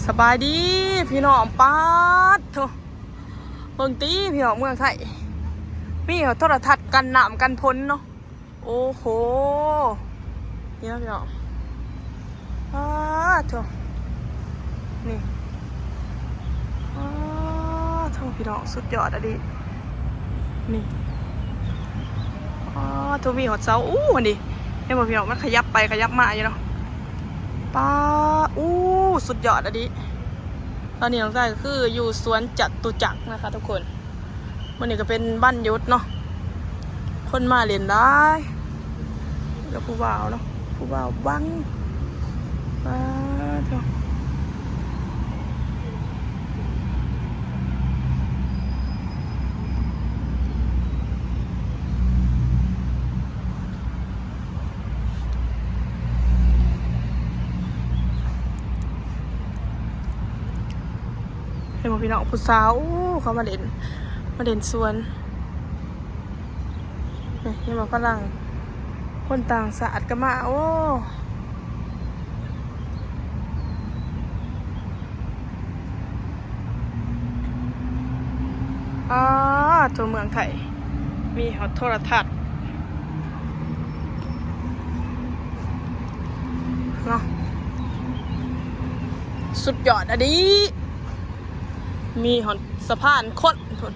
ສະບາຍດີພີ່ນ້ອງ ປາດໂທ້ ເບິ່ງຕິພີ່ນ້ອງ ເມືອງໄທ ມີໂທລະທັດກັນນ້ຳກັນຝົນເນາະ. ໂອ້ໂຫ ນີ້ເນາະພີ່ນ້ອງ ປາດໂທ້ ນີ້ ປາດໂທ້ ພີ່ນ້ອງ ສຸດຍອດອີ່ຫຼີ ນີ້ ປາດໂທ້ ມີຮອດເສົາ ອູ້ ຫັ້ນດິ ເຫັນບໍ່ພີ່ນ້ອງ ມັນຂະຫຍັບໄປຂະຫຍັບມາຢູ່ເນາະ ປາດ ອູ້ ສຸດຍອດອີ່ຫຼີ. ຕອນນີ້ນ້ອງຊາຍກໍຄືຢູ່ສວນຈະຕຸຈັກນະຄະທຸກຄົນ. ມື້ນີ້ກໍເປັນວັນຢຸດເນາະ ຄົນມາຫຼິ້ນຫຼາຍ ກັບຜູ້ບ່າວເນາະ ຜູ້ບ່າວບັງ ປາດໂທ້ ເຫັນບໍ່ພີ່ນ້ອງ ຜູ້ສາວ ໂອ້ ເຂົາມາຫຼິ້ນ ມາຫຼິ້ນສວນ ນີ້ ເຫັນບໍ່ ຝຣັ່ງ ຄົນຕ່າງຊາດກໍມາ ໂອ້ ອາ ໂທ້ ເມືອງໄທ ມີຮອດໂທລະທັດ ເນາະ ສຸດຍອດອີ່ຫຼີ ມີຮອດສະພານຄົນພຸ້ນ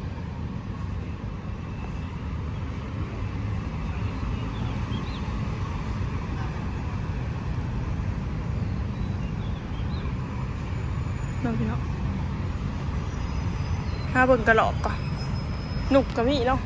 ເບິ່ງພີ່ນ້ອງ ຫາເບິ່ງກະລອກກ່ອນ ນົກກໍມີເນາະ.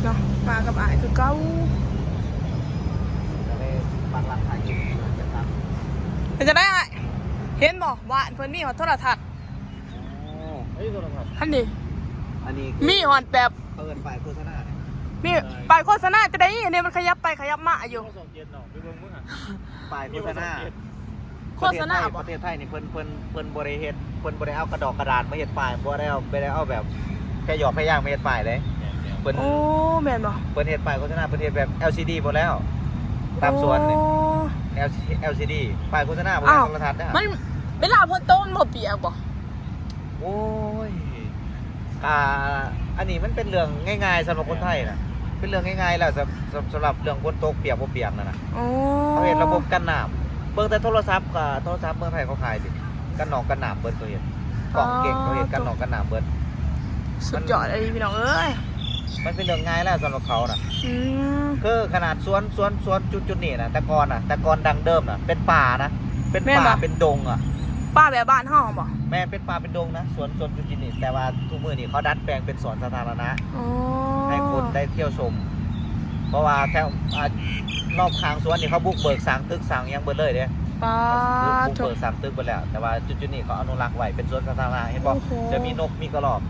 ເນາະ ມາກັບອ້າຍຄືເກົ່າ ກໍເລີຍປັກຫຼັກຖ່າຍຄລິບເປັນຈັ່ງໃດອ້າຍ ເຫັນບໍ່ ບ້ານເພິ່ນມີຮອດໂທລະທັດ ໂອ້ ອັນນີ້ ອັນນີ້ຄື ມີຮອດແບບ ເຂົາເອີ້ນປ້າຍໂຄສະນາ ມີປ້າຍໂຄສະນາຈັ່ງໃດ ອັນນີ້ມັນຂະຫຍັບໄປຂະຫຍັບມາຢູ່ ສອງເຈັດເນາະ ໄປເບິ່ງເບິ່ງຫັ້ນ ປ້າຍໂຄສະນາ ໂຄສະນາ ປະເທດໄທ ປະເທດໄທນີ້ເພິ່ນ ເພິ່ນ ເພິ່ນບໍ່ໄດ້ເຮັດ ເພິ່ນບໍ່ໄດ້ເອົາກະດອກກະດານມາເຮັດປ້າຍ ບໍ່ໄດ້ເອົາ ບໍ່ໄດ້ເອົາແບບແຜ່ຢອກແຜ່ຢາງມາເຮັດປ້າຍເດ້ ເພິ່ນ ໂອ້ ແມ່ນບໍ່ ເພິ່ນເຮັດປ້າຍໂຄສະນາ ເພິ່ນເຮັດແບບ ແອລຊີດີ ໝົດແລ້ວ ຕາມສວນນີ້ ໂອ້ ແອລຊີດີ ປ້າຍໂຄສະນາ ບໍ່ແມ່ນໂທລະທັດເດ້ ມັນເວລາຝົນຕົກມັນບໍ່ປຽກບໍ່? ໂອ້ຍ ກະ ອັນນີ້ມັນເປັນເລື່ອງງ່າຍໆ ສຳລັບຄົນໄທນະ ເປັນເລື່ອງງ່າຍໆ ແລ້ວ ສຳ ສຳ ສຳລັບເລື່ອງຝົນຕົກປຽກບໍ່ປຽກນັ້ນນະ ໂອ້ ເຮົາເຮັດລະບົບກັນນ້ຳ ເບິ່ງແຕ່ໂທລະສັບກະ ໂທລະສັບເມືອງໄທເຂົາຂາຍຕິ ກັນໜອງກັນນ້ຳເບິດ ເຂົາເຮັດ ກ້ອງເກັ່ງ ເຂົາເຮັດກັນໜອງກັນນ້ຳເບິດ ສຸດຍອດອີ່ຫຼີພີ່ນ້ອງເອີຍ ມັນເປັນເລື່ອງງ່າຍແລ້ວສຳລັບເຂົານະ ອືມ ຄືຂະໜາດສວນ ສວນ ສວນຈຸດໆນີ້ນະ ແຕ່ກ່ອນນະ ແຕ່ກ່ອນດັ້ງເດີມນະ ເປັນປ່ານະ ເປັນປ່າ ເປັນດົງອະ ປ່າແບບບ້ານເຮົາບໍ່? ແມ່ນ ເປັນປ່າເປັນດົງນະ ສວນ ສວນຈຸດໆນີ້ ແຕ່ວ່າທຸກມື້ນີ້ເຂົາດັດແປງເປັນສວນສາທາລະນະ ອໍ ໃຫ້ຄົນໄດ້ທ່ຽວຊົມ ເພາະວ່າແຖວ ອ່າ ຮອບຂ້າງສວນນີ້ເຂົາບຸກເບີກສ້າງຕຶກສ້າງຫຍັງເບິດເລີຍເດ້ ປາດ ບຸກເບີກສ້າງຕຶກເບິດແລ້ວ ແຕ່ວ່າຈຸດໆນີ້ເຂົາອະນຸລັກໄວ້ເປັນສວນສາທາລະນະ ເຫັນບໍ່? ໂອ້ໂຫ ຈະມີນົກມີກະລອກ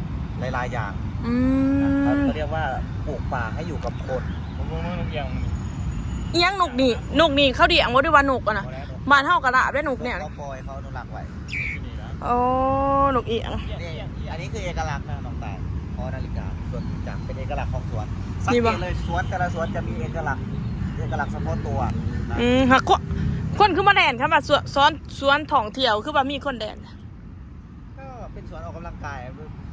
ຫຼາຍໆຢ່າງ ອືມ ເຂົາ ເຂົາຮຽກວ່າປູກປ່າໃຫ້ຢູ່ກັບຄົນ ເບິ່ງໆ ນົກຫຍັງ ອີຫຍັງນົກນີ້? ນົກນີ້ເຂົາລ້ຽງບໍ່ ຫຼືວ່ານົກອັນນະ? ບໍ່ແລ້ວ ນົກ ບ້ານເຮົາກໍລາບເດ້ນົກແນວນີ້ ເຂົາປ່ອຍ ເຂົາອະນຸລັກໄວ້ ໂອ້ ນົກອີຫຍັງ? ນີ້ ອັນນີ້ຄືເອກະລັກນະນ້ອງຕາຍ ຫໍນາລິກາ ສວນຈະຕຸຈັກ ເປັນເອກະລັກຂອງສວນ ສັງເກດເລີຍ ສວນແຕ່ລະສວນຈະມີເອກະລັກ ເອກະລັກສະເພາະຕົວນະ ອືມ ຫາກຄົນ ຄົນຄືມາແລ່ນ ຄັນວ່າສວນ ສວນ ສວນທ່ອງທ່ຽວ ຄືວ່າມີຄົນແລ່ນ ກໍເປັນສວນອອກກຳລັງກາຍ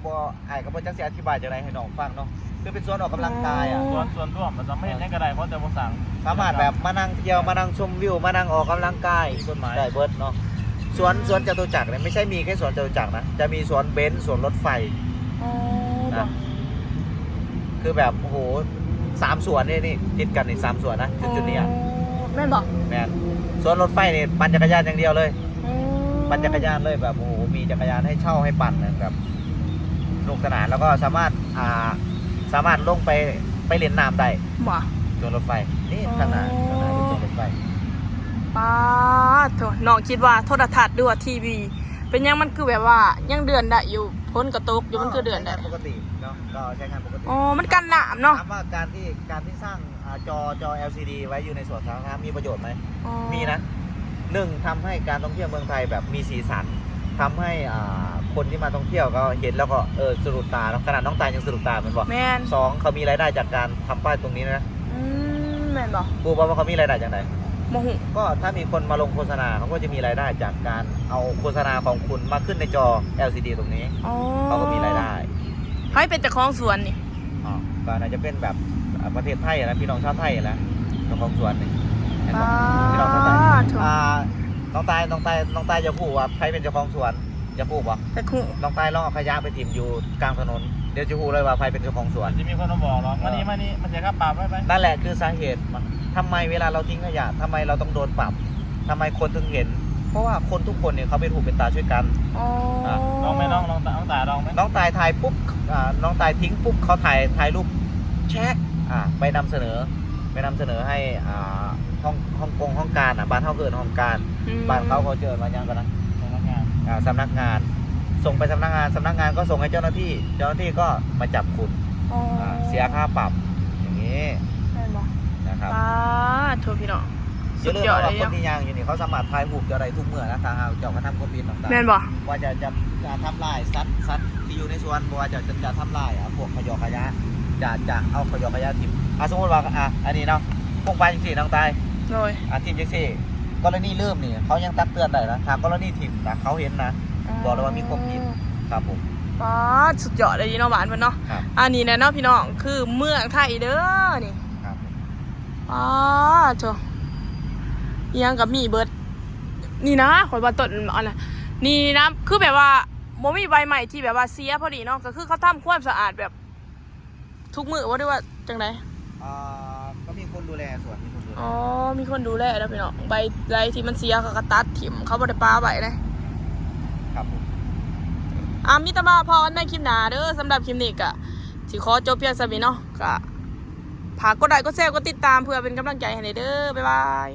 ບໍ່ ອ້າຍກໍບໍ່ຈັກຊິອະທິບາຍຈັ່ງໃດໃຫ້ນ້ອງຟັງເນາະ ຄືເປັນສວນອອກກຳລັງກາຍອະ ອໍ ສວນ ສວນລວມ ມັນສາມາດເຮັດຫຍັງກໍໄດ້ ເພາະແຕ່ບໍ່ສ້າງ ສາມາດແບບມານັ່ງທ່ຽວ ມານັ່ງຊົມວິວ ມານັ່ງອອກກຳລັງກາຍ ມີກົດໝາຍ ໄດ້ເບິດເນາະ ສວນ ສວນຈະຕຸຈັກນີ້ ໄມ່ໃຊ່ມີແຄ່ສວນຈະຕຸຈັກນະ ຈະມີສວນເບັນ ສວນລົດໄຟ ອໍ ນະ ຄືແບບ ໂອ້ໂຫ ສາມສວນນີ້ ນີ້ ຕິດກັນນີ້ ສາມສວນນະ ຈຸດໆນີ້ອະ ອໍ ແມ່ນບໍ່? ແມ່ນ ສວນລົດໄຟນີ້ ປັ່ນຈັກກະຍານຢ່າງດຽວເລີຍ ອໍ ປັ່ນຈັກກະຍານເລີຍ ແບບ ໂອ້ໂຫ ມີຈັກກະຍານໃຫ້ເຊົ່າໃຫ້ປັ່ນນະ ແບບ ສະໜຸກສະໜານ ແລ້ວກໍສາມາດ ອ່າ ສາມາດລົງໄປ ໄປຫຼິ້ນນ້ຳໄດ້ ບໍ່? ສວນລົດໄຟ ນີ້ ອໍ ຂ້າງໜ້າ ຂ້າງໜ້າເປັນສວນລົດໄຟ ປາດໂທ້ ນ້ອງຄິດວ່າໂທລະທັດ ຫຼືວ່າທີວີ ເປັນຫຍັງມັນຄືແບບວ່າຍັງເດືອນໄດ້ຢູ່? ຝົນກໍຕົກຢູ່ ມັນຄືເດືອນໄດ້? ໃຊ້ງານປົກກະຕິເນາະ ກໍໃຊ້ງານປົກກະຕິ. ອໍ ມັນກັນນ້ຳເນາະ. ຖາມວ່າການທີ່ ການທີ່ສ້າງ ອ່າ ຈໍ ຈໍ ແອລຊີດີ ໄວ້ຢູ່ໃນສວນສາທາລະນະມີປະໂຫຍດໄໝ? ອໍ ມີນະ. ໜຶ່ງ ທຳໃຫ້ການທ່ອງທ່ຽວເມືອງໄທແບບມີສີສັນ ທຳໃຫ້ ອ່າ ຄົນທີ່ມາທ່ອງທ່ຽວກໍເຫັນແລ້ວກໍ ເອີ ສະດຸດຕາເນາະ. ຂະໜາດນ້ອງຕາຍຍັງສະດຸດຕາແມ່ນບໍ່? ແມ່ນ. ສອງ ເຂົາມີລາຍໄດ້ຈາກການທຳປ້າຍຕົງນີ້ນະ. ອືມ ແມ່ນບໍ່? ຮູ້ບໍ່ວ່າເຂົາມີລາຍໄດ້ຈັ່ງໃດ? ບໍ່ຮູ້. ກໍຖ້າມີຄົນມາລົງໂຄສະນາ ເຂົາກໍຈະມີລາຍໄດ້ຈາກການເອົາໂຄສະນາຂອງຄຸນມາຂຶ້ນໃນຈໍ ແອລຊີດີ ຕົງນີ້. ອໍ ເຂົາກໍມີລາຍໄດ້. ໃຜເປັນເຈົ້າຂອງສວນນີ້? ອໍ ກໍໜ້າຈະເປັນແບບ ອ່າ ປະເທດໄທນະ ພີ່ນ້ອງຊາວໄທນະ ເຈົ້າຂອງສວນນີ້. ອໍ ພີ່ນ້ອງຊາວໄທ. ອ່າ ນ້ອງຕາຍ ນ້ອງຕາຍ ນ້ອງຕາຍຢາກຮູ້ວ່າໃຜເປັນເຈົ້າຂອງສວນ? ຢາກຮູ້ບໍ່? ຢາກຮູ້. ນ້ອງຕາຍລອງເອົາຂະຫຍະໄປຖິ້ມຢູ່ກາງຖະໜົນ ດຽວຈະຮູ້ເລີຍວ່າໃຜເປັນເຈົ້າຂອງສວນ. ຈະມີຄົນມາບອກເນາະ ເອີ ມານີ້ ມານີ້ ມາເສຍຄ່າປັບໄປ ໄປ. ນັ້ນແຫຼະຄືສາເຫດ ທຳໄມເວລາເຮົາຖິ້ມຂະຫຍະ ທຳໄມເຮົາຕ້ອງໂດນປັບ? ທຳໄມຄົນເຖິງເຫັນ? ເພາະວ່າຄົນທຸກຄົນນີ້ເຂົາເປັນຫູເປັນຕາຊ່ວຍກັນ. ອໍ ອາ ລອງໄໝນ້ອງ? ນ້ອງຕາຍ ນ້ອງຕາຍລອງໄໝ? ນ້ອງຕາຍຖ່າຍປຸບ ອາ ນ້ອງຕາຍຖິ້ມປຸບ ເຂົາຖ່າຍ ຖ່າຍຮູບແຊະ ອາ ໄປນຳສະເໜີ ໄປນຳສະເໜີໃຫ້ ອ່າ ຫ້ອງ ຫ້ອງກົງຫ້ອງການນະ ບ້ານເຮົາເອີ້ນຫ້ອງການ. ອືມ ບ້ານເຂົາ ເຂົາຈະເອີ້ນວ່າຫຍັງກ່ອນນະ? ສຳນັກງານ. ອ່າ ສຳນັກງານ ສົ່ງໄປສຳນັກງານ ສຳນັກງານກໍສົ່ງໃຫ້ເຈົ້າໜ້າທີ່ ເຈົ້າໜ້າທີ່ກໍມາຈັບຄຸນ. ອໍ ອ່າ ເສຍຄ່າປັບ ຢ່າງນີ້ ແມ່ນບໍ່? ນະຄັບ. ປາໂທ ພີ່ນ້ອງ ຢ່າລືມນະວ່າ ສຸດຍອດເລີຍ ຄົນທີ່ຍ່າງຢູ່ນີ້ ເຂົາສາມາດຖ່າຍຮູບເຈົ້າໄດ້ທຸກເມື່ອນະ ຖ້າຫາກເຈົ້າກະທຳຄວາມຜິດ. ນ້ອງຕາຍ ແມ່ນບໍ່? ວ່າຈະ ຈະ ຈະທຳລາຍສັດ ສັດທີ່ຢູ່ໃນສວນ ບໍ່ວ່າຈະ ຈະ ຈະທຳລາຍ ອາ ພວກຂະຫຍໍຂະຫຍະ ຈະ ຈະເອົາຂະຫຍໍຂະຫຍະຖິ້ມ. ອາ ສົມມຸດວ່າ ອາ ອັນນີ້ເນາະ ປົກປາຈັ່ງຊີ້ ນ້ອງຕາຍ. ໂດຍ. ອາ ຖິ້ມຈັ່ງຊີ້ ກໍລະນີລືມນີ້ ເຂົາຍັງຕັກເຕືອນໄດ້ນະ ຖ້າກໍລະນີຖິ້ມນະ ເຂົາເຫັນນະ ອືມ ບອກເລີຍວ່າມີຄວາມຜິດ. ຄັບຜົມ. ປາດ ສຸດຍອດເລີຍເນາະ ບ້ານເພິ່ນເນາະ. ອັນນີ້ແຫຼະເນາະພີ່ນ້ອງ ຄືເມືອງໄທເດີນີ້. ປາດໂທ້ ອີ່ຫຍັງກໍມີເບິດ. ນີ້ນະ ຂ້ອຍວ່າຕົ້ນອັນນະ ນີ້ນະ ຄືແບບວ່າບໍ່ມີໃບໄມ້ທີ່ແບບວ່າເສຍພໍດີເນາະ ກໍຄືເຂົາທຳຄວາມສະອາດແບບທຸກມື້ບໍ່ ຫຼືວ່າຈັ່ງໃດ? ອ່າ ກໍມີຄົນດູແລສວນ ມີຄົນດູແລ. ອໍ ມີຄົນດູແລເດີພີ່ນ້ອງ. ໃບໃດທີ່ມັນເສຍເຂົາກໍຕັດຖິ້ມ ເຂົາບໍ່ໄດ້ປະໄວ້ເດ້. ຄັບຜົມ. ອ່າ ມີແຕ່ວ່າພໍ້ກັນໃນຄລິບໜ້າເດີ. ສຳລັບຄລິບນີ້ກໍຊິຂໍຈົບພຽງສ່ຳນີ້ເນາະ ກໍຝາກກົດໄລ ກົດແຊ ກົດຕິດຕາມ ເພື່ອເປັນກຳລັງໃຈໃຫ້ແດ່ເດີ. ບາຍບາຍ.